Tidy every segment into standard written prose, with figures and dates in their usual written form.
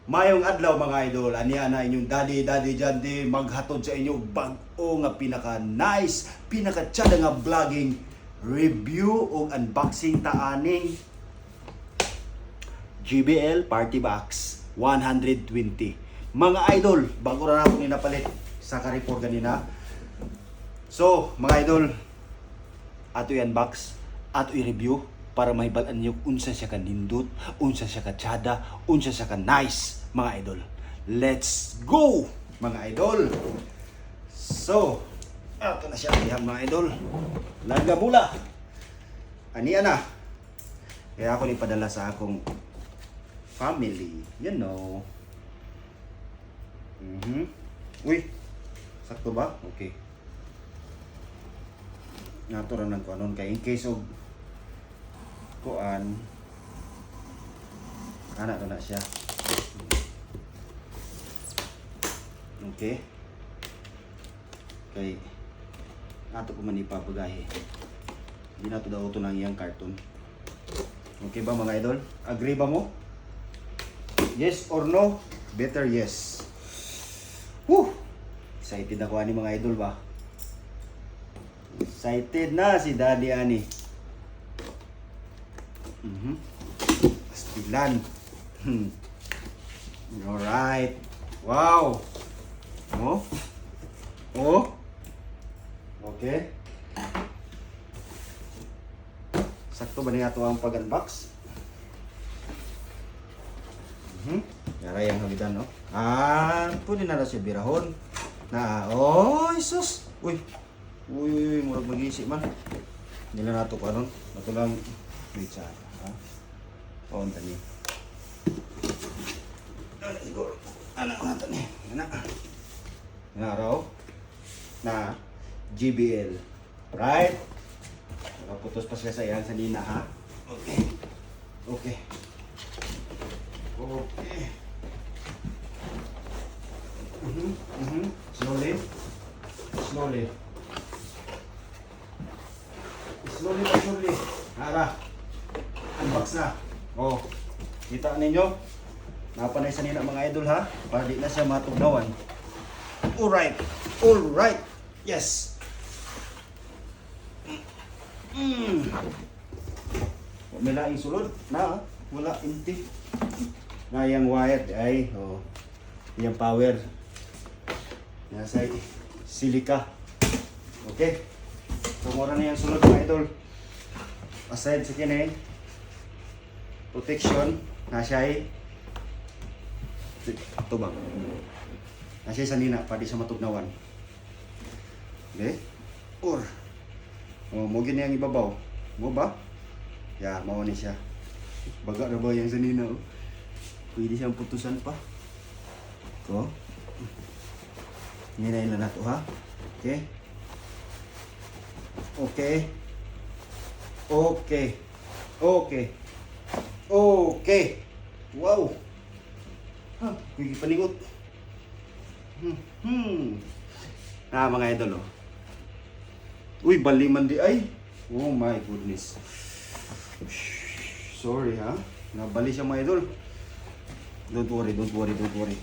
Mayong adlaw, mga idol, aniya na inyong daddy, Daddy Jandi, maghatod sa inyo bag-o nga pinaka nice, pinaka tsada nga vlogging review o unboxing ta aning JBL Party Box 120. Mga idol, bago ra ako ni napalit sa Carrefour ganina. So, mga idol, ato i-unbox, ato i-review para mahibal-an niyo unsa siya ka nindot, unsa siya ka tsada, unsa siya ka nice, mga idol. Let's go, mga idol. So, ato na siya diha, mga idol. Larga mula. Aniya na. Kaya ako ni padala sa akong family. Uy, sakto ba? Okay. Nato ra nang kuanon kay in case og kuan ana to na siya. Okay. Kay ato ko man ipabagahe. Hindi na to daw ito ng iyang karton. Okay ba, mga idol? Agree ba mo? Yes or no? Better yes. Whew! Excited ako ani, mga idol ba? Excited na si Daddy ani. Pastilan. Alright. Wow. Oh. Oh. Okay. Sakto ba niya ito ang pag-unbox? Yaray ang habitan, no? Ah, pwede na na siya birahon. Na, oh, sus! Uy! Uy, uy, uy, murag mag-isip man. Hindi na nato ko anon. Nato lang, wait sa, ha? Paunta ni. Ano siguro? Ano nato ni? Ana. Na raw. Na JBL. Right? Nakaputos pa siya sa iyang sanina, ha? Okay. Okay. Okay. Slowly. Slowly. Slowly but surely. Ara. Unbox na. Oh. Kita ninyo? Napanay sa nila, mga idol, ha? Para di na siya matugnawan. Alright. Alright. Yes. May laing sulod. Na, wala inti. Na yung wire ay, oh. Yung power. Nasa silica. Okay. So, mura na yung sulod, mga idol. Aside sa kini, protection, na siya ay tubang. Na siya sa nina, para di siya matugnawan. Okay? Or, oh, mo gini ang ibabaw. Mo ba? Ya, mao ni siya. Baga na ba yung sanina, oh? Pwede siyang putusan pa. Ko. Hinay na nato, ha. Okay? Okay. Okay. Okay. Okay. Wow. Ha, kuy paningot. Ah, mga idol, oh. Uy, bali man di ay. Oh my goodness. Shh, sorry ha. Nabali siya, mga idol. Don't worry, don't worry, don't worry.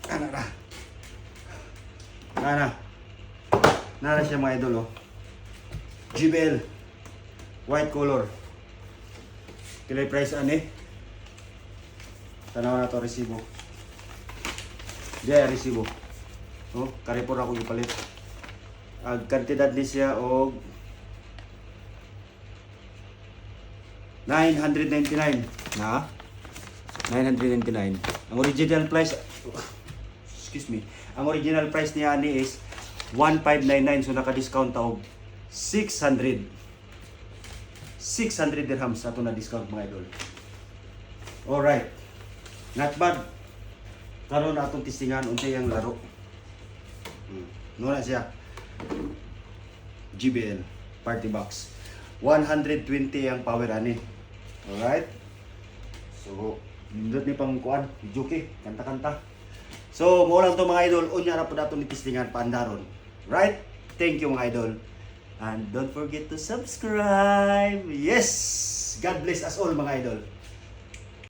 Ana na. Ana. Nara siya, mga idol, oh. JBL. White color. Pilay price ani? Tanaw na to resibo. Diya resibo. Oh, Carrefour ako gipalit. Ang kantidad ni siya og 999 na 999. Ang original price, excuse me, ang original price niya ani is 1599, so naka-discount ta og 600 600 dirhams ato na discount, mga idol. Alright. Not bad. Karon atong testingan unsa iyang laro. No na siya. JBL Party Box. 120 ang power ani. Alright? So, nindot ni pang kuan, joke, kanta-kanta. So, mo lang to, mga idol, unya ra pud ato ni testingan paandaron. Right? Thank you, mga idol. And don't forget to subscribe. Yes! God bless us all, mga idol.